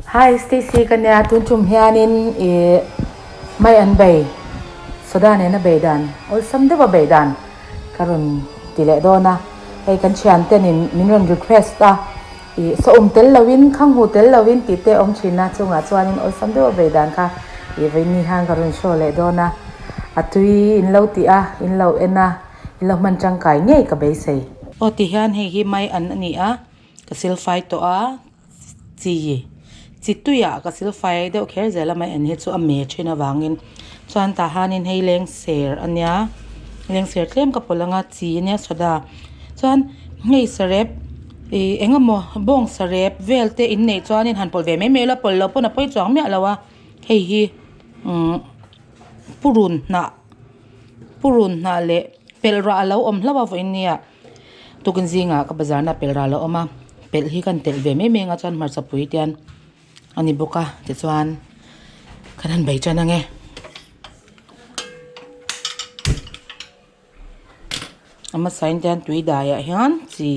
Hi Stacy ka nia tun tum hianin ih mai an bei soda nena bei dan awlsam deuha bei dan ka rawn ti leh dawn a hei kan thian ten in min rawn request a ih sawm tel lo in khanghu tel lo in tih te awm thin a chungah chuanin awlsam deuha bei dan kha ih vawiin hian ka rawn show leh dawn a a tui in lo tih a in lo en a in lo hman tangkai ngei ka beisei. Aw ti hian hei hi mai an a ni a ka silfai tawh a chi chi tuiah ka silfai deuh kher zel a mai an hi chu a me thin avangin chuan tah hianin hei leng ser a nia leng ser tlem ka pawlh anga chi a nia soda chuan hei sarep ih eng emaw bawng sarep vel te in neih chuanin han pawlh ve mai mai ila pawlh loh pawn a pawi chuang miah lo a hei hi umm purun hnah purun hnah leh pelh rah a lo awm hlauh a vawiin nia. Tukin zingah ka bazar na pelh ral a awm a pelh hi kan telh ve mai mai ang a chuan hmarcha pui te hian a ni bawk a tichuan kan han bei tan ange a hmasa in te hian tui dai ah hian chi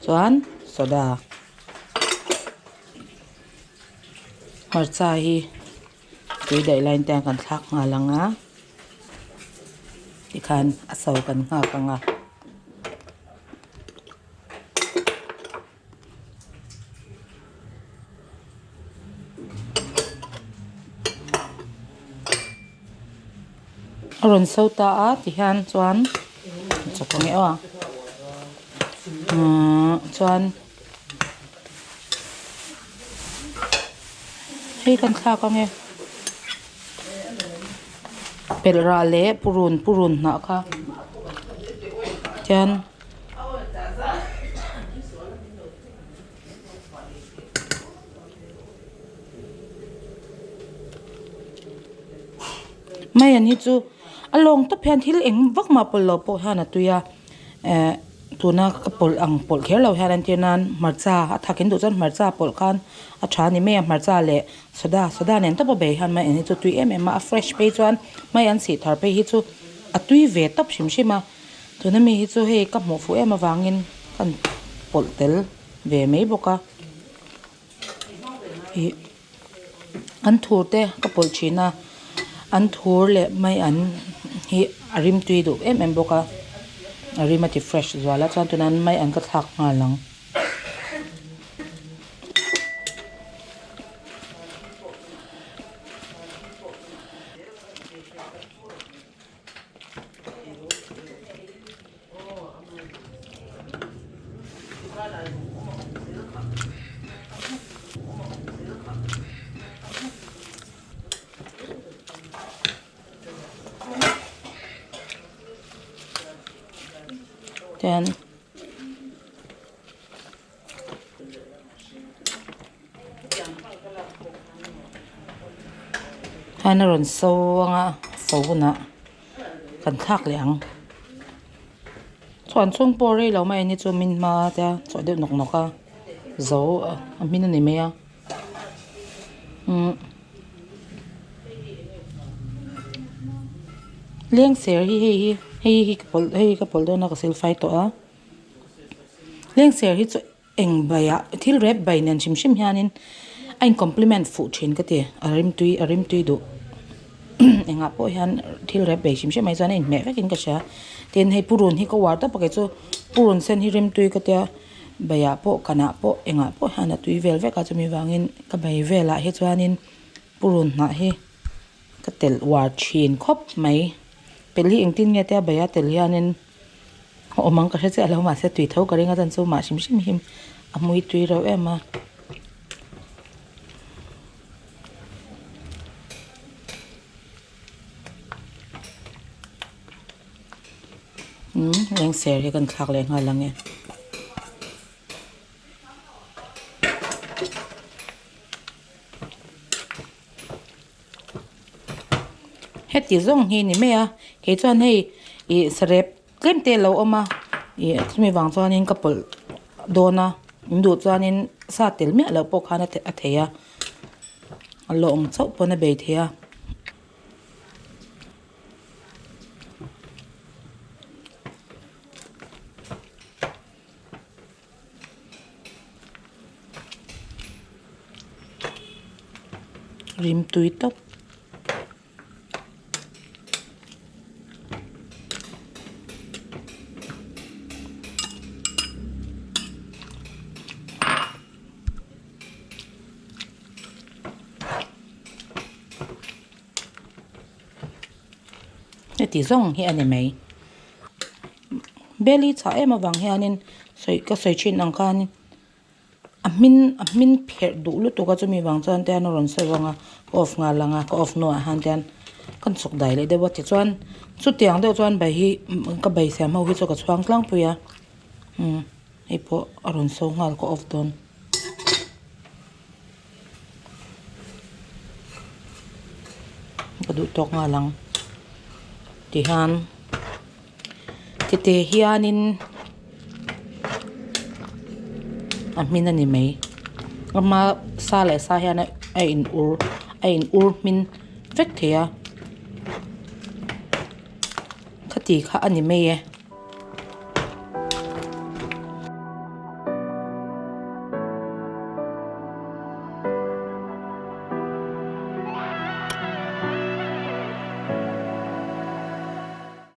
chuan soda hmarcha hi tui daih laiin te hian kan thlak nghal ang a. Tikhan a so kan nghak ang a. A rawn so ta a tihian chuan chawk ang e aw a umm chuan hei kan thlak ang e. Pelh rah leh purun purun hnah kha chuan mai an hi chu a lawng tawp hian thil eng vak mah pawlh loh pawh hian a tui a eh tuna ka pawlh ang pawlh kher lo hian entir nan hmarcha a thak in duh chuan hmarcha pawlh khan a tha a ni mai a hmarcha leh. Soda soda nen tawp a bei hian mai an hi chu tui em em a a fresh phei chuan mai an sih thar phei hi chu a tui ve tawp hrim hrim a tuna mi hi chu hei ka hmuh fuh em avangin ka pawlh tel ve mai bawk a ih an thur te ka pawlh thin a an thur leh mai an hi a rim tui duh em em bawk a a rim a ti fresh zual a chuan tunah mai an ka thlak nghal ang. Then Khan a rawn so ang a so hunah kan thlak leh ang chuan chhung pawh rei lo mai a ni chu min hma te a chawh deuh nawk nawk a zo a hmin a ni mai a umm leng ser hi hei hi hei hi ka pawlh hei hi ka pawlh dawn a ka silfai tawh a. Lengser hi chu eng baiah thil rep bai nen hrim hrim hianin a in compliment fuh thin ka ti a rimtui a rimtui duh engah pawh hian thil rep bei hrim hrim mai chuan a inhmeh vekin ka hria tin hei purun hi ka uar tawp a kei chu purun sen hi rimtui ka tia baiah pawh kanah pawh engah pawh hian a tui vel vek a chumi vangin ka bai velah hi chuanin purun hnah hi ka telh uar thin khawp mai pelh hi engtin nge tia baia telh hianin. A awm ang ka hre chiah lo mahse tui tho ka ring a chuan chu mah hrim hrim hi a hmui tui reuh em a. Umm leng ser hi kan thlak leh nghal ang e. Heti zawng hi ni mai a kei chuan hei ih sarep tlem te a lo awm a ih chumi vang chuanin ka pawlh dawn a in duh chuanin sa tel miah loh pawh khan a thei a a lawng chauh pawn a bei thei a. Rimtui tawp. Heti zawng hi a ni mai. Bel hi chhah em avang hianin sawi ka sawi thin ang khanin a hmin a hmin pherh duh lutuk a chumi vang chuan te hian a rawn sawi vang a ka off nghal ang a ka off hnuah hian te hian ka chhuk dai leh deuh a tichuan chutiang deuh chuan bai hi ka bai siam ho hi chu ka chhuang tlangpui a umm hei pawh a rawn so nghal ka off dawn. Ka duh tawk nghal ang tihian tete hianin a hmin a ni mai ama sa leh sa hian a in ur a in ur hmin vek thei a khati kha a ni mai e.